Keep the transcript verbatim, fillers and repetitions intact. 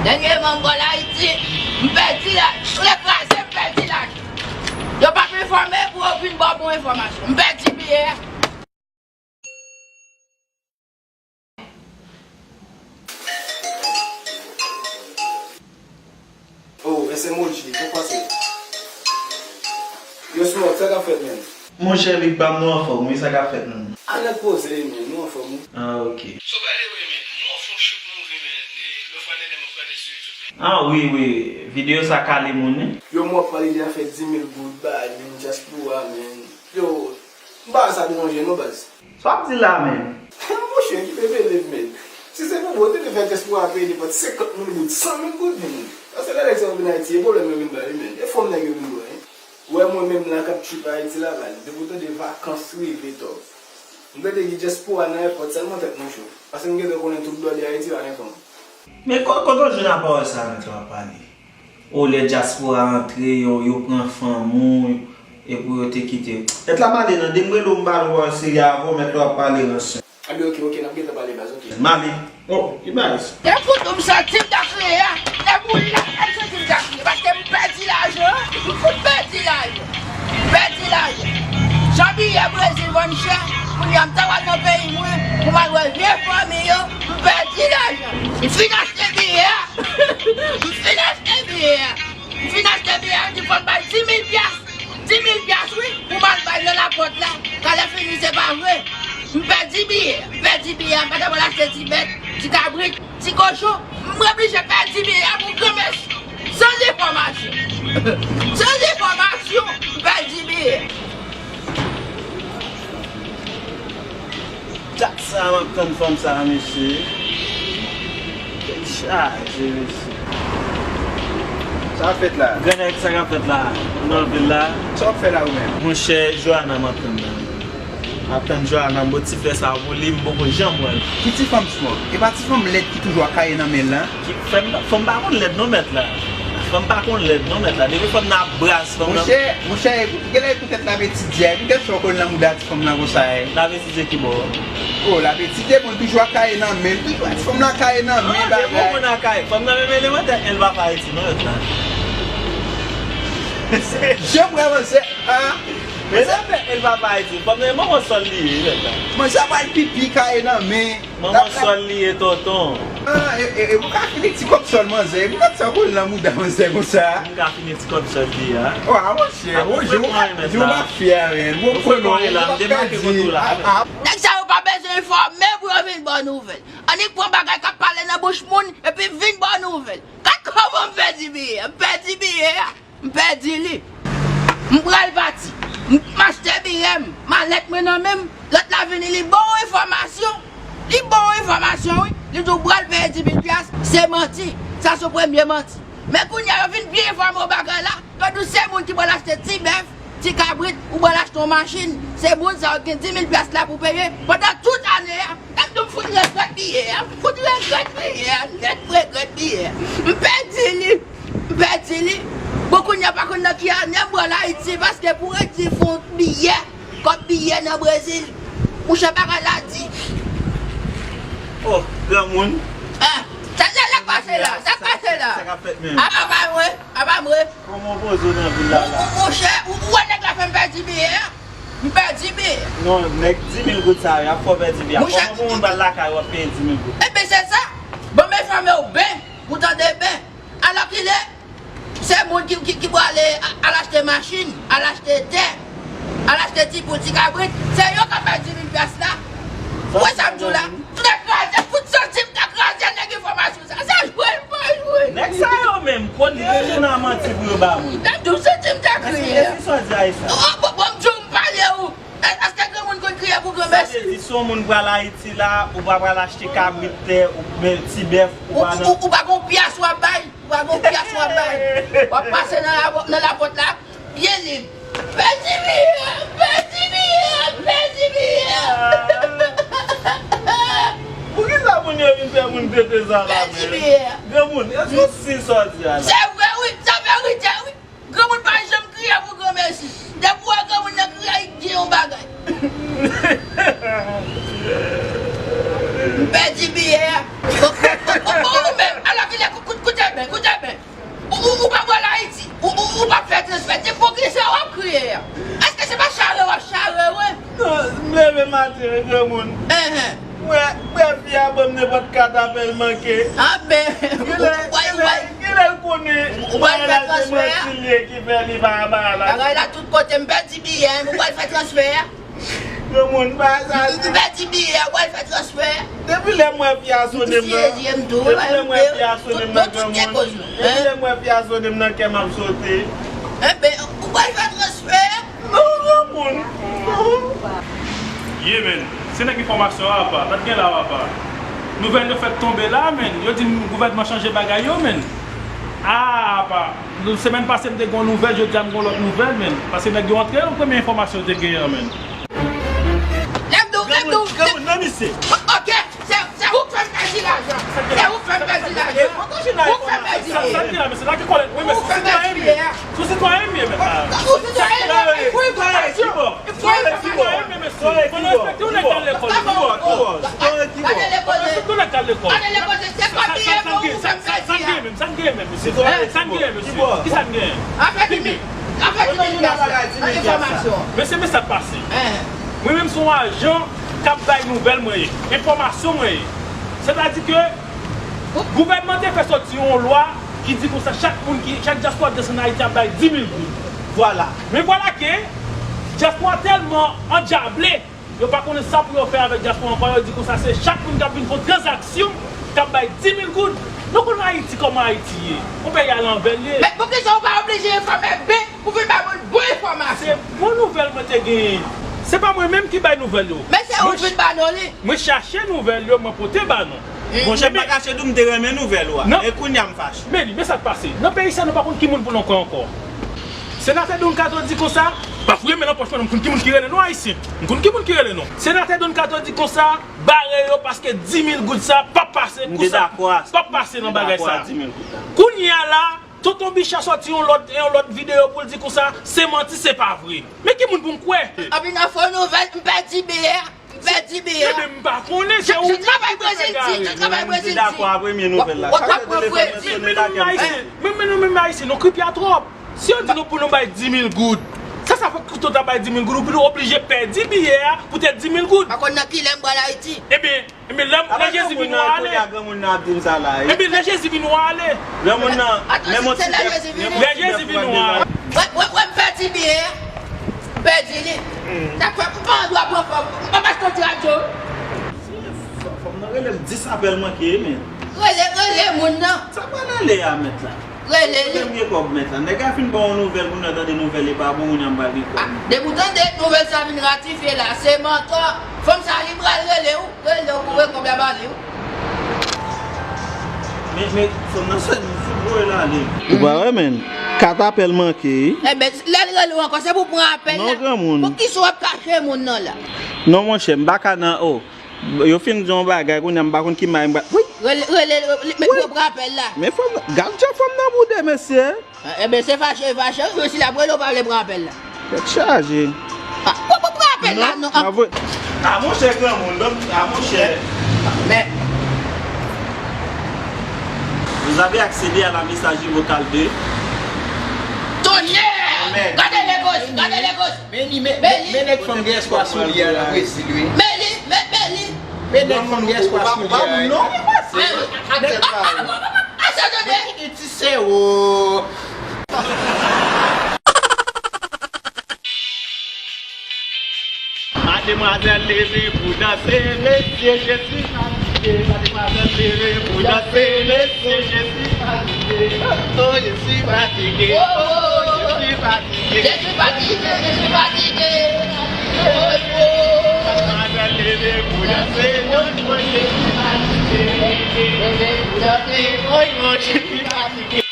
Dènye manm bòl Ayiti, m pèdi la, lè kraze, m pèdi lajan. Yo p ap enfòme pou yo vin ba w bon enfòmasyon. M pèdi biyè a. Oh, S M O G, kòman se? Yo, Smoke, sa k ap fèt, menn? Monchè, Big Bam, nou anfòm, wi, sa k ap fèt, menn? A, nèg poze, menn, nou anfòm, wi. Ah, ok. So, by the way, menn, m anfòm, chouk move, menn, e lòt fwa nènè m ap gade sou YouTube, menn. Ah, wi, wi, videyo sa kale moun, wi. Yo, m wè w ap pale de afè dis mil goud, bay, menn, dyaspora, menn. Yo, m pa wè sa deranje, non, baz. Sa w ap di la menm? Monchè, ki te mele m, menn. Si se pou mwen, yo te dwe fè tès pou w ap peye nenpòt senkant mil goud, san mil goud, menn. Paske lè nèg sa yo vin Ayiti, e pwoblèm yo vin bay, wi, menn. E fòm nèg yo vin ba w, wi. Ou wè mwen menm la k ap trip Ayiti la, bay. Depi w tande vakans rive, tòg. M tande gen dyaspora nan èpòt, sèlman tèt mwen cho. Paske m gentan konnen tout blòdè Ayiti pa gen fanm. Men ko-, kote w jwenn a pawòl sa a menm ke w ap pale? O, lè dyaspora antre, yo, yo pran fanm ou, epi yo te kite. Mèt la m ale nan de m rele w, m pale w an serye avè w, mèt la w ap pale ransè. Anben, ok, ok, n ap gentan pale baz, ok. M ale. O, ki bagay sa? Lè kote m santi m ta kriye a, lè m ou la, m santi m ta kriye, paske m pèdi lajan, m fout pèdi lajan, m pèdi lajan. Jan biyè Brezil vann chè, kounye a m ta pral nan peyi mwen, pou m al wè vye fanmi yo, m pèdi lajan. M fin achte biyè a. M fin achte biyè a. M fin achte biyè a, m di fò m bay dis mil pyas. Dis mil pyas, wi, pou m al bay nan lapòt la. Talè fini, se pa vre. M pèdi biyè. M pèdi biyè a. M pa t ap al achte ti bèt, ti kabrit, ti kochon. M oblije pèdi biyè a pou granmèsi. San enfòmasyon. San enfòmasyon, m pèdi biyè a. Dat sa m ap tann fanm sa a, mesye. Tèt chaje, mesye. Sa ap fèt la? Grannèg, sa k ap fèt la? Ou nan vil la? Sa w ap fè la ou menm? Monchè, Johanna m ap tann la. M ap tann Johanna, m bo ti flè sa a pou li, m poko janm wè l. Ki ti fanm Smoke? E pa ti fanm lèd ki toujou ap kaye nan men l lan? Ki, fanm, fanm pa konn lèd non, mèt la. Fanm pa konn lèd non, mèt la. Depi fanm nan ap braz fanm nan. Monchè, monchè, epi, genlè epi tèt l ap etidye, epi tèt sa w konn nan mouda ti fanm nan konsa, e. L ap etidye ki bò? O, l ap etidye, bon, toujou ap kaye nan men l, toujou ti fanm nan kaye nan men, bagay. Bon, moun nan kaye. Fanm nan menm elemantè, e l pa fè Ayiti non, mèt la. Jan m wè, monchè, a. Men sa fè, e l pa fè Ayiti. Fanm nan, e manman sòl li ye, mèt la. Monchè, pral pipi kaye nan men. Manman sòl li ye, tonton. Ah, e, e, e pou ka fini ti kòb sòl manzè. E pou tèt sa w konn nan mouda manzè konsa. Pou ka fini ti kòb sòl li a. Wa, monchè, o, je ou pa fyè, men. Ou konnen w la, m debake kont ou la. Nèg sa yo pa bezwen enfòme pou yo vin ba w nouvèl. Annik pran bagay k ap pale nan bouch moun, epi vin ba w nouvèl. Gad kòman m pèdi biyè, m pèdi biyè a. M pèdi li. M pral pati. M, m achte biyè m. Malèt mwen nan men m. Lòt la vini, li ba w enfòmasyon. Li ba w enfòmasyon, wi. Li di w pral peye dis mil pyas. Se manti. Sa se premye manti. Men kounye a, yo vin byen enfòme w bagay la. Yo di w se moun ki pral achte ti bèf, ti kabrit, ou pral achte yon machin. Se moun sa yo gen dis mil pyas la pou peye pandan tout ane a. Gad jan m fout regrèt biyè a. M fout regrèt biyè a. Nèt m regrèt biyè a. M pèdi li. M pèdi li. Bon, kounye a pa konn nan ki ane m pral Ayiti, paske pou redi fon biyè, kòb biyè nan Brezil. Monchè, bagay la di. Oh, granmoun. Ah, sa, sa, sa k pase la? Sa k pase la? Sa k ap fèt menm? Apa pa mwen, apa mwen. Kòman w poze w nan vil la la? Monchè, ou, ou wè nèg la fè m pèdi biyè a? M pèdi biyè. Non, nèg dis mil goud sa yo, y ap fè w pèdi biyè a. Monchè. Kòman pou moun pral lakay ou ap peye dis mil goud? Ebyen, se sa. Bon, m enfòme w byen, pou w tande byen. Alòkile, se moun ki, ki, ki prale a-, al achte machin, al achte tè, al achte ti poul, ti kabrit, se yo k ap bay dis mil pyas la. Ou wè sa m di w la? Tout kraze, fout santi m ta kraze nèg enfòmasyon sa. Se jwe l pa jwe. Nèg sa yo menm, kote yo jwenn nan manti pou yo ba moun? M ta di w santi m ta kriye. Èske se sa w di a sa? Oh, bon, bon, m di w m pale ou. Èske granmoun konn kriye pou granmèsi? Sa vle di, si yon moun pral Ayiti la, ou pa pral achte kabrit tè, oubyen ti bèf, ou pa nan. Ou, ou, ou pa gon pyas w ap bay, ou pa gon pyas w ap bay. W ap pase nan la, nan lapòt la, byen lib. Pèdi biyè, pèdi biyè, pèdi biyè. Poukisa moun yo vin fè moun tete sa la, men? Pèdi biyè. Granmoun, èske w si sa w di a la? Se vre, wi, se verite, wi. Granmoun pa janm kriye pou granmèsi. Depi w wè granmoun nan kriye, li gen yon bagay. M pèdi biyè a. Bon, bon, bon, bon, ou menm, alòkile, kou-, kou-, koute Èske se pa chare w ap chare, wi? Non, m leve maten, wi, granmoun. Enhen. Mwen, mwen, fi a ban m nenpòt kat apèl manke. Anben, genlè, genlè, genlè l konnen bagay la se manti l ye ki fè li pa, pa la. Bagay la tout kote, m pèdi biyè, m pral fè transfè a. Granmoun, pa sa. M pèdi biyè, m pral fè transfè. Depi lè m wè fi a sone m nan, depi lè m wè fi a sone m nan, granmoun, depi lè m wè fi a sone m nan, kè m ap sote. Enben, ou pral fè transfè? Non, granmoun. Non. Ye, men. Se nèg enfòmasyon a, apa. Sa t gen la, apa. Nouvèl yo fèk tonbe la, men. Yo di gouvènman chanje bagay yo, men. A, apa. Semèn pase, m te gen yon nouvèl, jodi a, m gen yon lòt nouvèl, men. Paske nèg yo antre, yon premye enfòmasyon yo te genyen an, men. Lè m di w, lè m di w, granmoun, nan misye. Ok. Se, se ou k fè m pèdi lajan. Se ou k fè m pèdi lajan. Ou k fè m pèdi biyè. Sa, sa ki la, mesye, la ki kòlèt. Wi, men sou sitwayen m ye. Sou sitwayen m ye, men. Ou sitwayen m ye, fò enfòmasyon. Fò enfòmasyon. Fò respekte yon nèg k al lekòl. Fò respekte yon nèg k al lekòl. Gade lekòl. Gade lekòl, se pa biyè pou ou fè m pèdi a. Sa m gen menm, sa m gen menm, mesye. Sa m gen, mesye. Kisa m gen? Afè ki biyè. Afè ki biyè. Enfòmasyon. Mesye, men sa k pase. Mwen menm se yon ajan k ap bay nouvèl mwen ye, enfòmasyon mwen ye. Sètadi ke gouvènman te fè sòti yon lwa ki di konsa chak moun ki, chak dyaspora ki desann Ayiti ap bay di mil goud. Vwala. Men vwala ke dyaspora tèlman andyaple, yo pa konnen sa pou yo fè avèk dyaspora ankò, yo di konsa se chak moun k ap vin fè yon tranzaksyon k ap bay di mil goud. Nou konn Ayiti kòman Ayiti ye. Yon peyi a lanvè l ye. Men poukisa w pa oblije enfòme byen? Ou vin ba moun bon enfòmasyon. Se bon nouvèl mwen te genyen. Se pa mwen menm ki bay nouvèl yo. Men se ou vin ba nou li. Mwen chache nouvèl yo, mwen pote ba nou. Monchè, m pa kache di w m te renmen nouvèl ou a. E kounye a m fache. Men li, men sa k pase. Nan peyi sa, nou pa konn ki moun pou nou kwè ankò. Senatè Don Kato di konsa, pa foure men nan pòch mwen non, m konn ki moun ki rele nou Ayisyen. M konn ki moun ki rele nou. Senatè Don Kato di konsa, bare yo paske di mil goud sa p ap pase kou sa. P ap pase nan bagay sa. Kounye a la, Tonton Bicha sòti yon lòt, yon lòt videyo pou l di konsa, se manti, se pa vre. Men ki moun pou m kwè? Anpi nan fo nouvèl, m pèdi biyè, m pèdi biyè. Ebyen, m pa konnen, se ou menm ki te fè gare. Je travay Brezil, je travay Brezil. M dakò a premye nouvèl la. Chak lè telefòn mwen sonnen lakay m. Men, men nou menm Ayisyen, nou kripya twòp. Si yo di nou pou nou bay di mil goud, sa, sa fè ke tout a bay di mil goud, ou vin oblije pèdi biyè a poutèt di mil goud. Pa konn nan ki lè m pral Ayiti. Ebyen, Ebyen, lè, lè Jezi vini, w a ale. Ebyen, lè Jezi vini, w a ale. Lè moun nan, lè Jezi vini, w a ale. Wè, wè, wè, m pèdi biyè a. M pèdi li. Sa k fè m pa gen dwa pran fòm. M p ap achte yon ti radyo. Fòm nan rele m dis apèl manke, men. Rele, rele moun nan. Sa pral ale a, mèt la. Rele li. Kote m gen kòb mèt la? Nèg la fin ban yon nouvèl, moun nan tande nouvèl li pa bon, moun nan m pral gen kòb. Depi w tande nouvèl sa vin ratifye la, se mantò. Fanm sa li pral rele w, rele w pou wè kòb la ba li w. Men, men, fanm nan sèl m fout voye l ale. Ou pa wè, men, kat apèl manke, wi. Enben, lè l rele w ankò, se pou w pran apèl la. Non, granmoun. Poukisa w ap kache moun nan la? Non, monchè, m pa ka nan, o. Yo fin di yon bagay, kounye a m pa konn ki may m pral, wi. Rele, rele, rele, men yo pran apèl la. Men fanm, gad jan fanm nan boude, mesye. Enben, se fache, fache, wi, si l ap rele w pa vle pran apèl la. Tèt chaje. A, ou pa pran apèl la, non. A, monchè, granmoun, a, monchè. Men. Vous avez accédé à la messagerie vocale de Tonyè! Gade Legos, gade Legos! Men li, men, men, men nèg fanm gen espwa sou li a nan Brezil, wi. Men li, men, men li. Men nèg fanm gen espwa sou li a, wi. Nèg, men ki ti sè wo. Mademwazèl leve pou danse, mesye, je suis fatigué. Mademwazèl leve pou danse, mesye, je suis fatigué. Oh, je suis fatigué. Oh, je suis fatigué. Je suis fatigué, je suis fatigué. Oh, oh. Mademwazèl leve pou danse, non, non, je suis fatigué. Leve pou danse, oh, non, je suis fatigué.